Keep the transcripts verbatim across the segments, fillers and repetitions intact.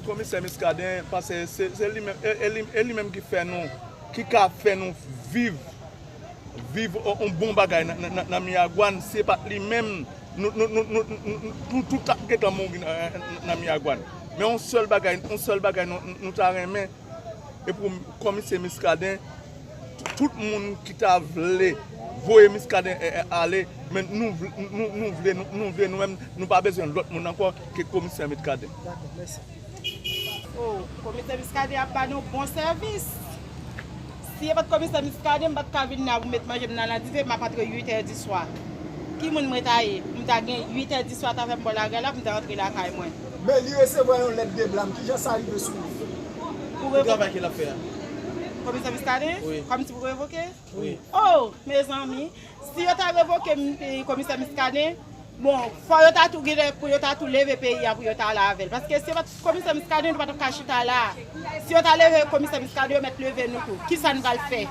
Komisè Muscadin, paske se li menm, e li menm ki fè nou, ki ka fè nou viv, viv yon bon bagay nan Miragwàn. Si se pa t li menm, nou tout t ap gentan mouri nan Miragwàn. Men yon sèl bagay, yon sèl bagay nou ta renmen, e pou Komisè Muscadin, tout moun ki ta vle voye Muscadin ale, men nou vle nou menm, nou pa bezwen lòt moun ankò ke Komisè Muscadin. Oh, Komisè Muscadin ap ba nou bon sèvis. Si e pa t Komisè Muscadin, m pa t ka vin la pou met manje m nan dife, m ap antre uit è di swa. Ki moun mwen ta ye? M ta gen uit è di swa, ta fè m bò lagè la, pou m ta antre lakay mwen. Men li resevwa yon lèt de blam, kijan sa rive sou li? Pou travay ke l ap fè a. Komisè Muscadin? Wi. Kòmsi pou revoke? Wi. Oh, mezanmi, si yo ta revoke Komisè Muscadin, bon, fò yo ta tou genlè pou yo ta tou leve peyi a pou yo ta ale avè l. Paske si yo pa t Komisè Muscadin, nou pa t ap ka chita la. Si yo ta leve Komisè Muscadin, yo mèt leve nou tou. Kisa n pral fè?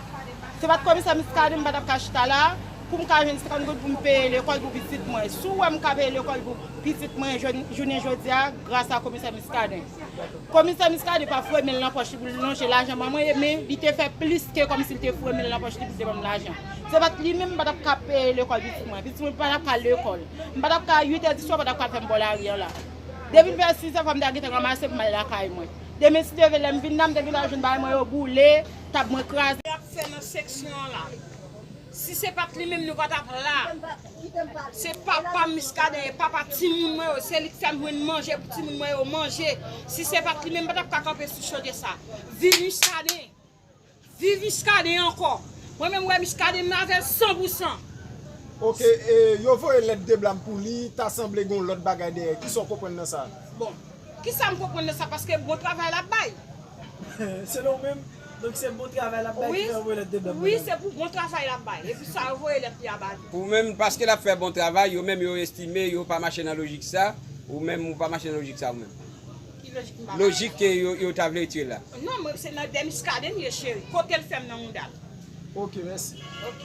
Si yo pa t Komisè Muscadin, m pa t ap ka chita la pou m ka jwenn senkant goud pou m peye lekòl pou pitit mwen. Si w wè m ka peye lekòl pou pitit mwen jounen jodi a, gras a Komisè Muscadin. Komisè Muscadin pa foure men l nan pòch li pou l lonje lajan ban mwen, men li te fè plis ke kòmsi l te foure men l nan pòch li pou l te ban m lajan. Se pa t li menm, m pa t ap ka peye lekòl pitit mwen. Pitit mwen pa t ap ka lekòl. M pa t ap ka, uit è di swa, pa t ap ka fè m bò lari an la. Depi l fè sis è, fò m ta gentan ranmase pou m al lakay mwen. Demen si Dye vle, lè m vin la, m te gentan jwenn bagay mwen yo boule, tab mwen kraze. Ap fè nan seksyon an la. Si se pa t li menm, nou pa t ap la. Se papa Muscadin, e papa timoun mwen yo, se li k fè m jwenn manje pou timoun mwen yo manje. Si se pa t li menm, m pa t ap ka kanpe sou chode sa. Viv Muscadin! Viv Muscadin ankò! Mwen menm, m wè Muscadin, m avè l san pou san. Ok, yo voye lèt de blam pou li, ta sanble gen yon lòt bagay dèyè. Kisa w konprann nan sa? Bon, kisa m konprann nan sa? Paske bon travay l ap bay. Selon w menm, donk se bon travay l ap bay ki fè yo voye lèt de blam. Wi, se pou bon travay l ap bay. Epi sa yo voye lèt li a ba li. Ou menm, paske l ap fè bon travay, yo menm yo estime yo pa mache nan lojik sa, ou menm ou pa mache nan lojik sa ou menm. Ki lojik m pa mache? Lojik ke yo, yo ta vle retire la. Non, mwen se nan dèyè Muscadin m ye cheri. Kote l fè m nan mouda l. Ok, mèsi. Ok.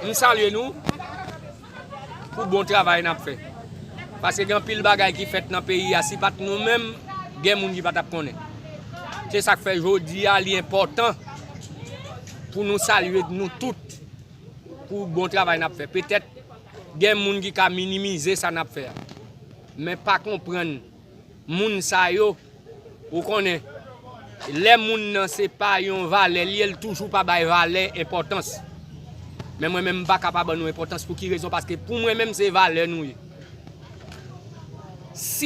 M salye nou. Pou bon travay n ap fè. Paske gen anpil bagay ki fèt nan peyi a, si pa t nou menm, gen moun ki pa t ap konnen. Se sa k fè jodi a li enpòtan pou nou salye nou tout pou bon travay n ap fè. Petèt gen moun ki ka minimize sa n ap fè a. Men pa konprann moun sa yo Ou konnen, lè moun nan se pa yon valè li ye, l toujou pa bay valè enpòtans. Men mwen menm m pa ka pa ban nou enpòtans. Pou ki rezon? Paske pou mwen menm se valè nou ye. Si